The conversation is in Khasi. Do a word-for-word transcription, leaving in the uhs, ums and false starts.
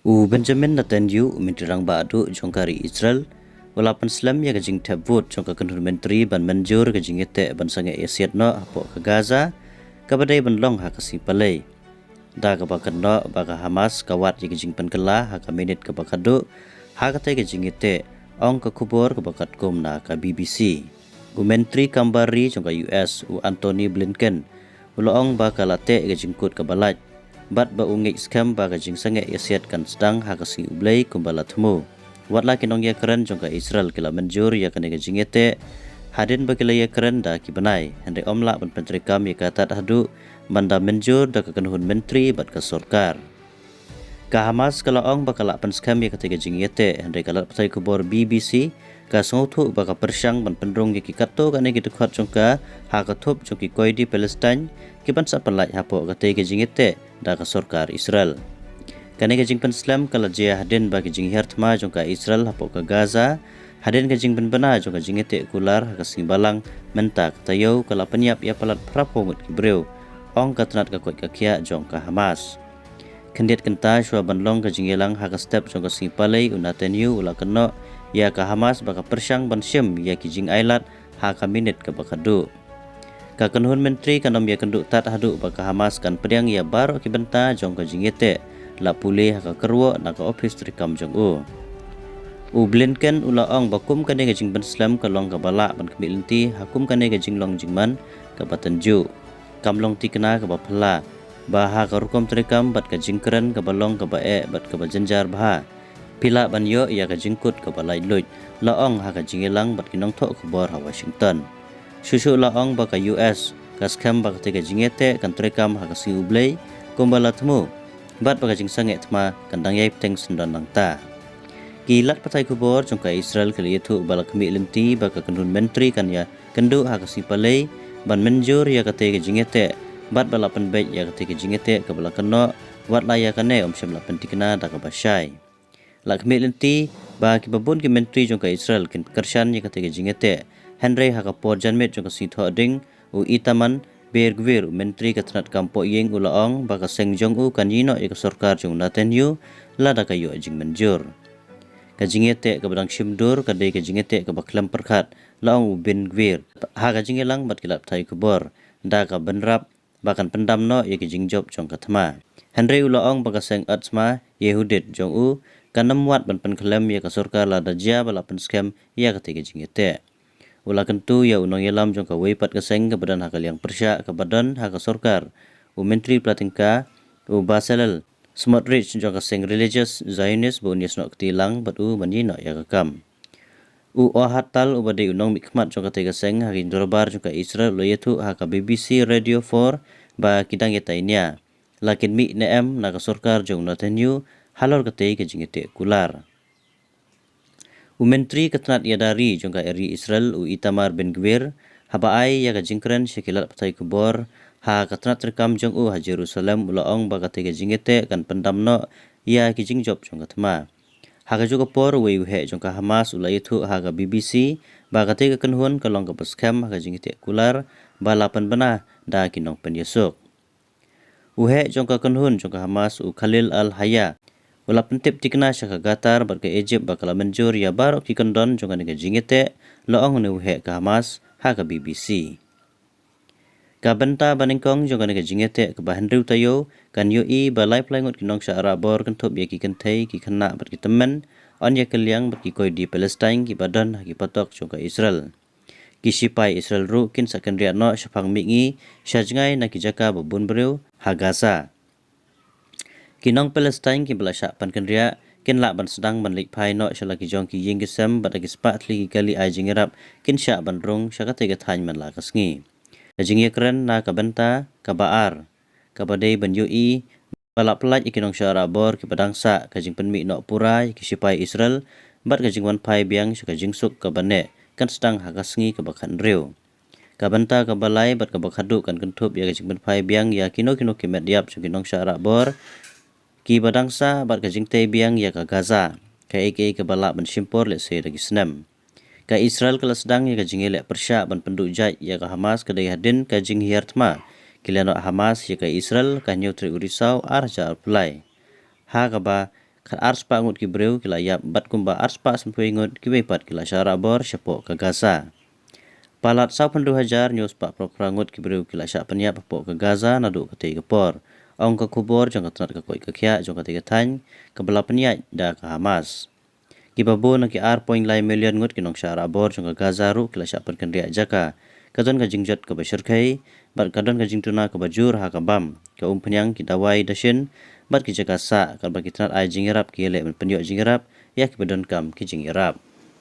U Benjamin Netanyahu, u Myntri Rangbah duh jong ka ri Israel, u la pynslem ïa ka jingthep vote jong ka kynhun myntri ban mynjur ka jingïateh ban sangeh ïasiat noh hapoh ka Gaza, kaba dei ban long ha ka sngi Palei. Da kaba kynnoh ba ka Hamas ka wad ïa ka jingpynkylla ha ka minit kaba khatduh ha katei ka jingïateh, ong ka khubor kaba katkum na ka B B C. U Myntri Kambar Ri jong ka U S, u Antony Blinken, u la ong ba ka la teh ka jingkut kaba lait bad ba u ngeit skhem ba ka jingsangeh ïasiat kan sdang ha ka sngi U Blei kumba la thmu. Wat la ki nongïakren jong ka Israel ki la mynjur ïa kane ka jingïateh hadien ba ki la ïakren da ki bnai, hynrei ym lah ban pyntreikam ïa ka tad haduh ban da mynjur da ka kynhun myntri bad ka sorkar. Ka Hamas ka la ong ba ka la pynskhem ïa katei ka jingïateh, hynrei ka lad pathai khubor B B C ka sngewthuh ba ka pyrshang ban pynrung ïa ki katto katne ki dkhot jong ka ha ka thup jong ki koidi Palestine ki ban sa pynlait hapoh katei ka jingïateh da ka sorkar Israel. Kane ka jingpynslem ka la jia hadien ba ka jinghiar thma jong ka Israel hapoh ka Gaza, hadien ka jingpynbna jong ka jingïateh kular ha ka sngi Balang mynta ka taïew, ka la pynïap ïa palat phra phew ngut ki briew, ong ka tnat ka koit ka khiah jong ka Hamas. Khyndiat kynta shuwa ban long ka jingïalang ha ka step jong ka sngi Palei, u Netanyahu u la kynnoh ïa ka Hamas ba ka pyrshang ban shim ïa ki jingailad ha ka minit kaba khatduh. Ka kynhun myntri kan ym ïakynduh tad haduh ba ka Hamas kan pdiang ïa baroh ki bynta jong ka jingïateh, la pule ha ka kyrwoh na ka ophis treikam jong u. U Blinken u la ong ba kum kane ka jingpynslem ka long kaba lah ban khmih lynti ha kum kane ka jinglong jingman kaba tynjuh. Kam long thikna kaba phylla ba ha ka rukom treikam bad ka jingkren kaba long kaba eh bad kaba jynjar bha, phi lah ban ïoh ïa ka jingkut kaba laitluid, la ong ha ka jingïalang bad ki nongthoh khubor ha Washington. Shuh shuh la ong ba ka U S ka skhem ba katei ka jingïateh kan treikam ha ka sngi U Blei kumba la thmu, bad ba ka jingsangeh thma kan dang ïai bteng syndon nangta. Ki lad pathai khubor jong ka Israel ki la ïathuh ba la khmih lynti ba ka kynhun myntri kan ïakynduh ha ka sngi Palei ban mynjur ïa katei ka jingïateh, bad ba la pynbeit ïa katei ka jingïateh kaba la kynnoh, wat la ïa kane ym shym la pynthikna da kaba shai. La khmih lynti ba kiba bun ki myntri jong ka Israel kin kyrshan ïa katei ka jingïateh, hynrei ha ka por janmiet jong ka sngi Thohdieng, u Itamar Ben-Gvir, u myntri ka tnat kam pohïing, u la ong ba ka seng jong u kan ïehnoh ïa ka sorkar jong u Netanyahu lada ka ïoh jingmynjur. Ka jingïateh kaba dang shim dur ka dei ka jingïateh kaba khlem pyrkhat, la ong u Ben-Gvir ha ka jingïalang bad ki lad pathai khubor, da ka bynrap ba kan pyndam noh ïa ki jingjop jong ka thma. Hynrei u la ong ba ka seng ot thma Yehudit jong u kan ym wad ban pynkhlem ïa ka sorkar lada jia ba la pynskhem ïa katei ka jingïateh. U la kyntu ïa u nongïalam jong kawei pat ka seng kaba don ha ka liang pyrshah kaba don ha ka sorkar, u myntri pla tyngka, u Bezalel Smotrich jong ka seng religious Zionist, ba un ïasnoh kti lang bad u ban ïehnoh ïa ka kam. U Ohad Tal, uba dei u nongmihkhmat jong katei ka seng ha ka jingdorbar jong ka Israel, u la ïathuh ha ka B B C Radio four ba ki dang ïatai nia, la kin mih ne em na ka sorkar jong u Netanyahu halor katei ka jingïateh kular. U myntri ka tnat ïada ri jong ka ri Israel, u Itamar Ben-Gvir, haba ai ïa ka jingkren sha ki lad pathai khubor ha ka tnat treikam jong u ha Jerusalem, u la ong ba katei ka jingïateh kan pyndam noh ïa ki jingjop jong ka thma. Ha kajuh ka por, uwei u heh jong ka Hamas u la ïathuh ha ka B B C ba katei ka kynhun ka long kaba skhem ha ka jingïateh kular ba la pynbna da ki nongpynïasuk. U heh jong ka kynhun jong ka Hamas, u Khalil Al-Hayya, u la pyntip thikna sha ka Qatar bad ka Egypt ba ka la mynjur ïa baroh ki kyndon jong kane ka jingïateh, la ong une u heh ka Hamas ha ka B B C. Ka bynta banyngkong jong kane ka jingïateh kaba hynriew taïew kan ïohi ba laiphew lai ngut ki nongshah rahbor kynthup ïa ki kynthei, ki khynnah bad ki tymmen, yn ïakylliang bad ki koidi Palestine kiba don ha ki patok jong ka Israel. Ki shipai Israel ruh kin sa kynriah noh shaphang mihngi sha jngai na ki jaka ba bun briew ha Gaza. Ki nong Palestine kiba la shah pynkynriah kin lah ban sdang ban leit phai noh sha la ki jong ki ïing ki sem bad ha ki spah tylli ki kali ai jingïarap kin shah ban rung sha katei ka thaiñ man la ka sngi. Ka jingïakren na ka bynta kaba ar, kaba dei ban ïohi ba la pyllait ïa ki nongshah rahbor kiba dang sah, ka jingpynmih noh pura ïa ki shipai Israel bad ka jingwan phai biang sha ka jingsuk kaba neh kan sdang ha ka sngi kaba khathynriew. Ka bynta kaba lai bad kaba khatduh kan kynthup ïa ka jingpynphai biang ïa kino kino ki met ïap jong ki nongshah rahbor kiba dang sah bad ka jingtei biang ïa ka Gaza, kaei kaei kaba lah ban shim por lehse da ki snem. Ka Israel ka la sdang ïa ka jingïaleh pyrshah ban pynduh jait ïa ka Hamas ka dei hadien ka jinghiar thma ki la ïehnoh Hamas ïa ka Israel ka hynñiew tarik u Risaw ar hajar arphew lai, ha kaba Khat ar spah ngut ki briew ki la ïap bad kumba ar spah sanphew ngut kiwei pat ki la shah rah bor shapoh ka Gaza. Palat saw phew hajar hynñiew spah phra ngut ki briew ki la shah pynïap hapoh ka Gaza naduh katei ka por, ong ka khubor jong ka tnat ka koit ka khiah jong katei ka thaiñ kaba la pynïaid da ka Hamas. Kiba bun na ki ar point lai million ngut ki nongshah rah bor jong ka Gaza ruh ki la shah pynkynriah jaka. Ka don ka jingjot kaba shyrkhei bad ka don ka jingduna kaba jur ha ka bam, ka umphniang, ki dawai dashin bad ki jaka sah, katba ki tnat ai jingïarap ki ïaleh ban pynïoh jingïarap ïa kiba donkam ki jingïarap.